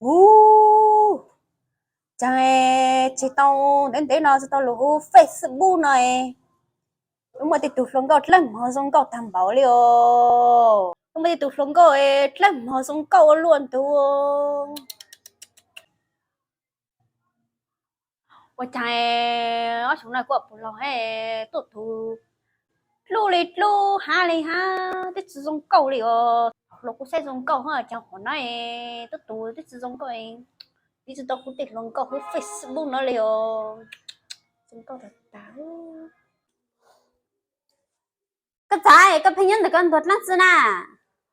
Ub, cas tsis tau, ntev ntev no tsis tau lus hu Facebook no, muaj tej tug hluas nkauj dlawb mog zoo nkauj tag npaum li os. Muaj tej tug hluas nkauj dlawb mog zoo nkauj ua luaj ntug. Ua cas ob xyoo no kuj puas laug tuaj tug dlub li dlub, hav li hav, twb tsis zoo nkauj li os. Hluas kuj saib zoo nkauj, cas qhov no tuaj tug twb tsis zoo nkauj. Twb tsis tau hu tej hluas nkauj hu Facebook no li os. Zoo nkauj tag tag. Koj txawm, koj pheej nyob ntawm koj ntuag dlaab tsi na?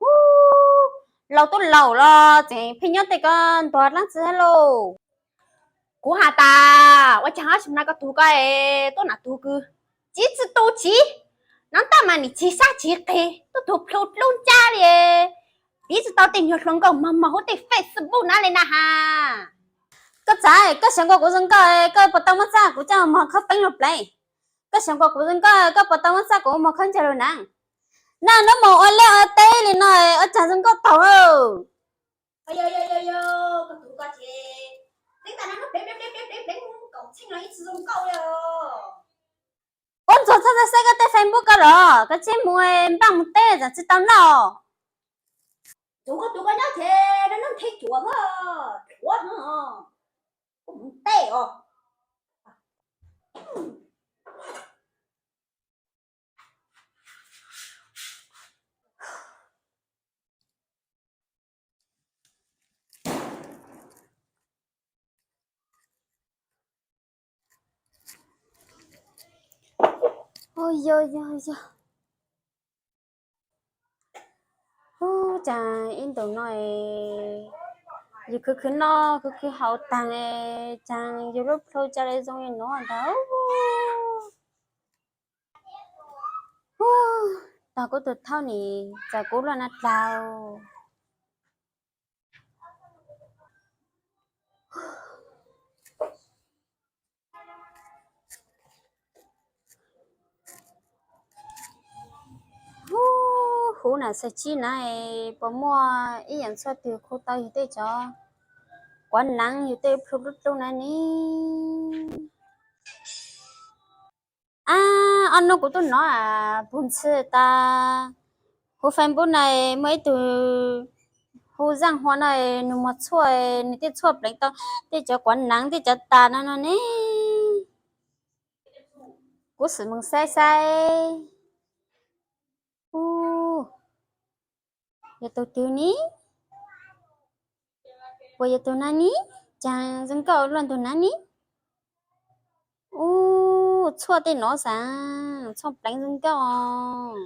Ub, laus tuaj laus los tseem pheej nyob tej koj ntuag dlaab tsi lauj? Kuv has tas ua cas ob xyoo no koj tug koj tuaj nam tug kws tsis tsi tu tsiv, nov ntaj mas nim tsis sab tsis qis, tuaj tug plhu dlub ncab li. Twb tsis tau tej nyuag hluas nkauj mog mog hu tej Facebook na li na has. Koj txawm, koj xyov nkaus kuv zoo nkauj, koj puas tau muab txaj kuv coj mog khawb pleev lug pleev? Koj xyov nkaus kuv zoo nkauj, koj puas tau muab txaj kuv mog khawb ncaws lug naav? Naj nub moog ua liaj ua teb li no, ua caag zoo nkauj taug? Ua ntsuag txhob saib koj tej Facebook ko los koj tseem mus npaaj mus teb txawm tsis tau noj. Ub, yog yog yog. Ub, caag ib ntus no yus khwv khwv noj khwv khwv haus taag, caag yus lub plhu ca le zoo li nuav ntag. Ub, tog kuv tug thaub nim txawm kuv luaj na dlaag. Ub, huv nam xav tsib na, puas muaj ib yaam tshuaj twg khu tau yug tej cov kuav naav yug tej plhu dlub dlub na ne? Ab, ob nub kuv tub nov pug ntxhw tas huv Facebook na, muaj ib tug hu Zaaj Hua no, nwg muag tshuaj, nwg tej tshuaj pleev tau tej cov kuav naav tej cov tas no no ne. Kuv xum moog saib saib. Ub, yog tug twg ne? Puas yog tug naav ne? Caag zoo nkauj luaj tug naav ne? Ub, tshuaj tej nov xaav, tshuaj pleev zoo nkauj.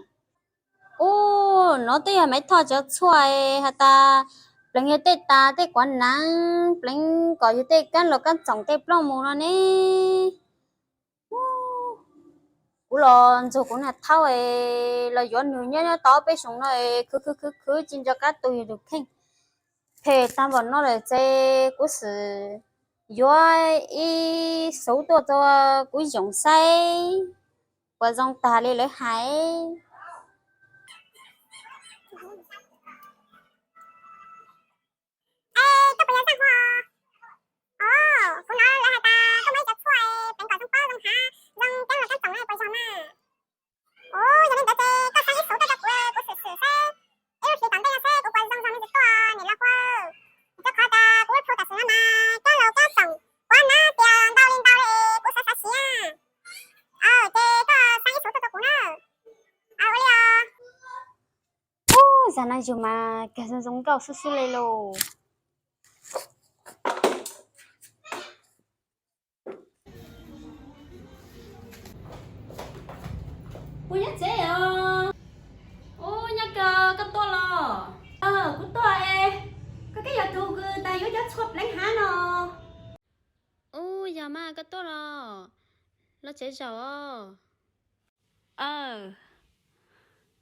Ub, nov twb yog Maiv Thoj cov tshuaj has tas pleev yug tej tas tej kuav naav, pleev kom yug tej kaab los kaab txoom tej plooj mus no ne. Kuv los ntsuag kuv nag thaub los yuav nwg nyob nyob tau peb xyoo no, khwv khwv khwv khwv tsis nco qab tu yug tug kheej. Phem tag npaum no lawm ces kuv xum yuav ib xuv tuaj rua kuv yoom saib puas zoo tag li lawv hais. Koj puas yog Zaaj Hua? Kuv nov lawv has tas koj muaj ib cov tshuaj pleev kom zoo paub zoo hav, zoo kaab los kaab txoom na, puas yog mas? Ub, yog li ntawd ces koj saib ib xuv tuaj rua kuv, kuv xum xum saib ib lub hlis tom ntej no saib kuv puas zoo zoo li ntawd tuaj niam laug Hua. Rua qhov tas kuv lub plhu tam sim no mas kaab los kaab txoom kuav naav tias ntau li ntau li kuv xav xav siv. Ces koj saib ib xuv tuaj rua kuv na. Ua li os. Ub, zag no yug mas kag zoo zoo nkauj xwb xwb li lauj. Puas nyob tsev os? Ub, nyob kawg, koj tuaj los? Kuv tuaj es. Koj twb yog tug kws tas yuav cov tshuaj pleev hav no. Ub, yog mas koj tuaj los? Los tsev zaum os. Aw,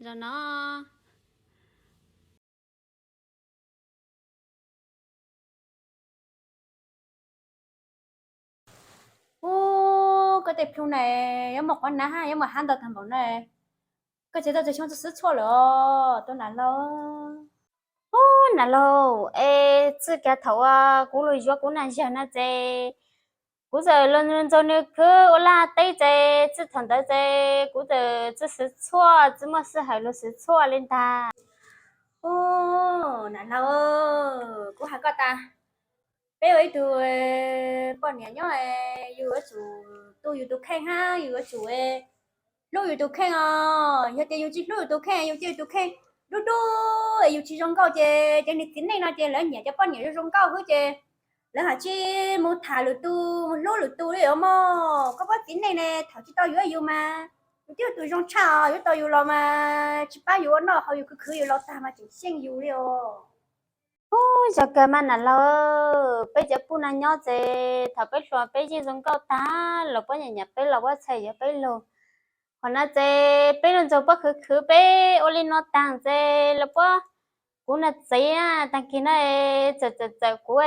zaum no. Ub, koj tej plhu na, yuav muaj quav naav hab yuav muaj hav ntau tag npaum na. Koj tsev tuaj tsev xyoob txug xwb tshuaj lawm os, tub nam laug. Ub, Nam laug, es txij kiag thaum uas kuv los yuav kuv nas yawg no ces kuv txawm los ntxuag nws khwv ua laj teb ces txij thaum ntawd ces kuv txawm txawj siv tshuaj, txawj muaj sij hawm los siv tshuaj li ntag. Nam laug, kuv hais koj tas, peb ua ib tug poj niam nyob, yus yuav tsum tu yus tus kheej hab yus yuav tsum hlub yus tus kheej os. Yog tias yus tsis hlub yus tus kheej, yus cia yus tus kheej dub dub es yus tsis zoo nkauj ces cov niag txiv neej no ces lawv nyiam cov poj niam zoo zoo nkauj xwb ces lawv haj tsis mus tham lwm tus, mus hlub lwm tus li os mog. Koj poj txiv neej ne, thaum tsis tau yuav yus mas yus twb yog tus zoo tshaj, yuav tau yus los mas tsis pab yus ua noj haus, yus khwv khwv yus laus tag mas tseem xyeej yus li os. Ub, zoo kawg mas nam laug, peb cov poj niam nyob ces thaum peb hluas peb yeej zoo nkauj tag, los puab nyiam nyiam peb los puab txhais yuav peb lug. Qhov no ces peb los ntxuag puab khwv khwv peb ua li no tag ces los puab, kuv niag txiv tag kis no txawm txawm txawm kuv,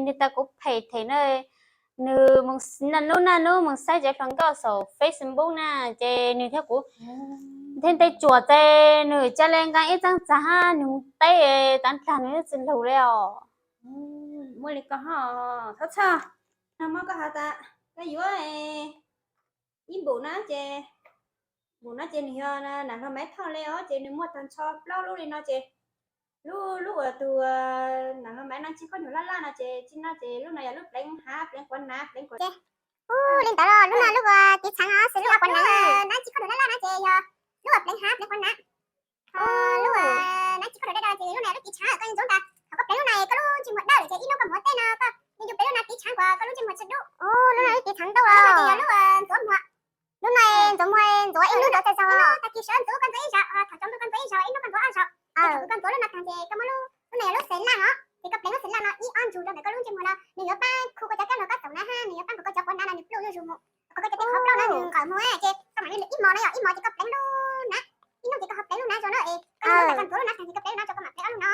nws tas kuv phem them na, nws mus naj nub naj nub mus saib cov hluas nkauj saum Facebook na, ces nws thiab kuv nthej nte tsuam ces nws ca le nqa ib txheeb txag hab nws mus teb, tav nrag nws twb tsis lug li os. Muaj li ko ho, txhob txhawj, no muab koj has tas koj yuav ib npum na ces, npum no ces nws yog nam hluas Maiv Thoj li os, ces nws muaj tag nrho plaub lub li no ces, lub, lub uas tus nam hluas Maiv no tsis khob nyuam laj laj no ces tsis no ces lub no yog lub pleev hav pleev quav nav pleev quav. Ub, li ntawd los lub no lub uas tiv txheev os, xws lub uas quav nav, nav tsis khob nyuam laj laj no ces yog lub uas pleev hav pleev quav nav. Ho lub uas nav tsis khob nyuam dawb dawb ces lub no yog lub tiv txheev, koj yeej ntxuav tas thaum koj pleev lub no koj lub ntsej muag dawb lawm ces ib hnub koj mus ua teb no koj yeej yus pleev lub no tiv txheev kom koj lub ntsej muag tsis dub. Lub no lub tiv txheev ntau los yog lub uas ntxuav muag. Lub no ntxuav muag ntxuav ib hnub ntxuav txhua zaus, tag kis sawv ntxuav koj ntxuav ib zaug, thaum tsaus ntuj koj ntxuav ib zaug, ib hnub koj ntxuav ob zaug. Thaum koj ntxuav lub no tag ces koj muab lub, lub no yog lub xev laj os, ces koj pleev lub xev laj no ib ob ntsug rau ntawm koj lub ntsej muag no, nws yuav pab khu koj cov kab no kab taum nav hab nws yuav pab kom koj cov quav nav no nws pluj zuj zus mus, kom koj cov tej qhov plaub no nws nqawm mus ces koj mam li ib hmos no yog ib hmos ces koj pleev lub nav, ib hnub ces koj ho pleev lub nav zaum no es koj ntxuav lub nav tag ces koj pleev lub nav zaum koj mam pleev ob lub no.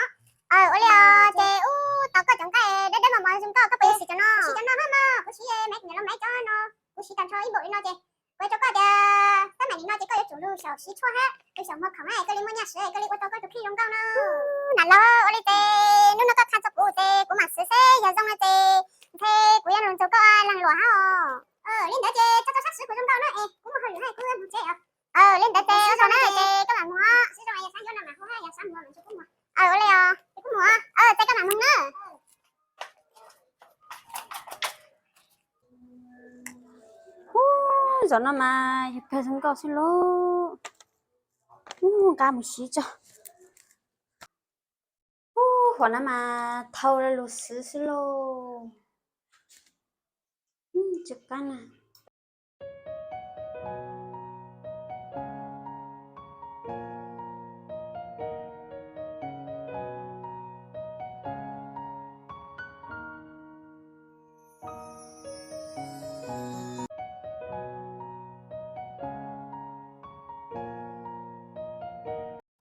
Ua li os, ces ub tau koj cov nqaij dawb dawb mos mos zoo nkauj koj puas yuav siv cov no? Siv cov no hab mog, kuv siv Maiv Thoj los Maiv cov no, kuv siv tag nrho ib npaum li no ces kuv yuav rau koj tias xab maim nim no ces koj yuav tsum lug xyaum siv tshuaj hab lug xyaum muag khoom hab koj li muaj nyaj siv koj li ua tau koj tus kheej zoo nkauj no. Nam laug, ua li ces hnub no koj qha txog kuv ces kuv mam siv seb yog zoo no ces ntshe kuv yuav lug ntxuag koj leej luam hab os. Li ntawd ces txhob txhob sab siv kuv zoo nkauj na es kuv muaj hauj lwm hab kuv mus tsev os. Li ntawd ces ua zoo na ces koj mam mus os. Ua li os, ces koj mam mus na. Ub, zaum no mas yog kawg zoo nkauj xwb lauj. Ub, nqa mus siv tso. Ub, huam no mas thau lug siv xwb lauj. Tsis qab na.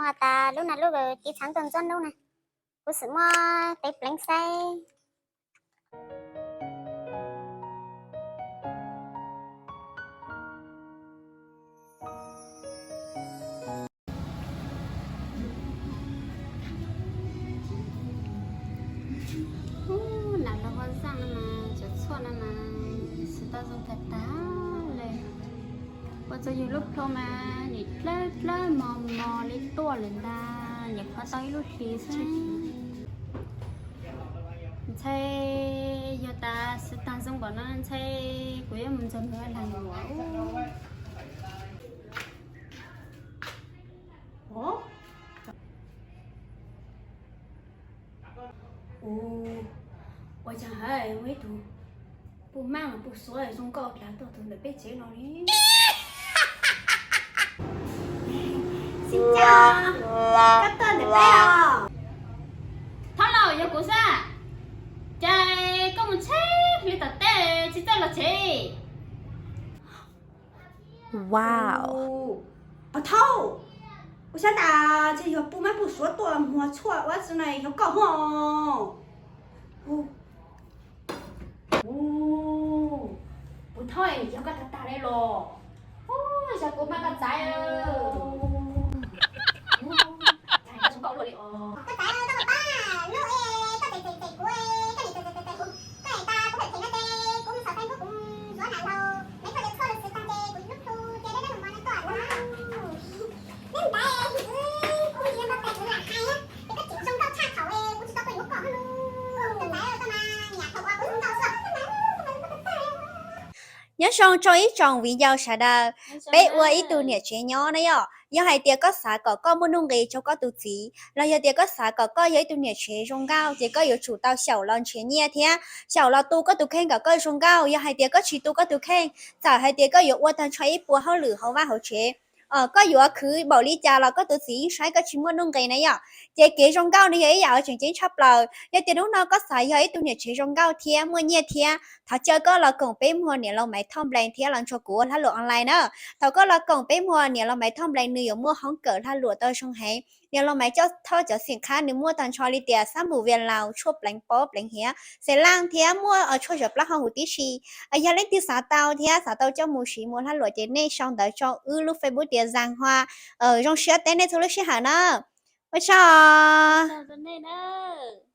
Has tas lub no lub tiv txheev tau ntxuav lub na, kuv xum muab tev pleev saib. Ub, nam laug ua zaaj no mas cov tshuaj no mas siv tau zoo tag tag le. Ua txog yug lub plhu mas nim dlawb dlawb mos mos li tuaj lawm ntag, nyuam qhuav tau ib lub hlis xwb. Ntshai yog tas siv tag zoo npaum no ntshai kuv yuav mus ntxuag nws leej luam. Ua cas muaj ib tug puj mab puj suav zoo nkauj dlav tuaj txog ntawm peb tsev no li. Koj tuaj ntawm peb os? Thab laus, yog kuv xwb. Cas koj mus tsheb li tom teb tsis txawj los tsev? Wow. Pog Thauj, ua xyov tas ntshe yog puj mab puj suav tuaj muag tshuaj ua xwb na, yog koj hov. Pog Thauj, yog koj tag tag li los? Yog kuv mas koj txaiv. Koj txaiv, koj pab. Nyob zoo rau ib tsoom viv ncaus sawv daws, peb ua ib tug niam tsev nyob na yom. Yog hais tias koj xav kom koj muaj nuj nqis rau koj tus txiv, los yog tias koj xav kom koj yog ib tug niam tsev zoo nkauj, ces koj yuav tsum tau xyaum los nrhiav nyiaj thiab xyaum los tu koj tus kheej kom koj zoo nkauj. Yog hais tias koj tsis tu koj tus kheej, txawm hais tias koj yuav ua tag nrho ib puas hauj lwm hauv vaj hauv tsev, koj yuav khwv npaum li cas los koj tus txiv yeej saib koj tsis muaj nuj nqis na yom. Ces kev zoo nkauj nws yog ib yam uas tseem ceeb tshaj plaws. Yog tias hnub no koj xav yog ib tug niam tsev zoo nkauj thiab muaj nyiaj thiab, thov caw koj los koom peb muag niam laus Maiv Thoj Nplees thiab los nrog kuv ua lag luam online na. Thaum koj los koom peb muag niam laus Maiv Thoj Nplees nws yuav muaj hoob kawm lag luam tau zoo heev. Niam laus Maiv Thoj cov xim khab nws muaj tag nrho li tias xab mus Vias Laus, tshuaj pleev pob pleev hiav, xev laj thiab muaj tshuaj zam plaub hau huv tib si. Yog leej twg xav tau thiab xav tau coj mus siv muag lag luam ces nej sau ntawv rau wb lub Facebook tias Zag Hua. Zoo siab teb nej txhua lub sij hawm na. Ua tsaug nej nawb.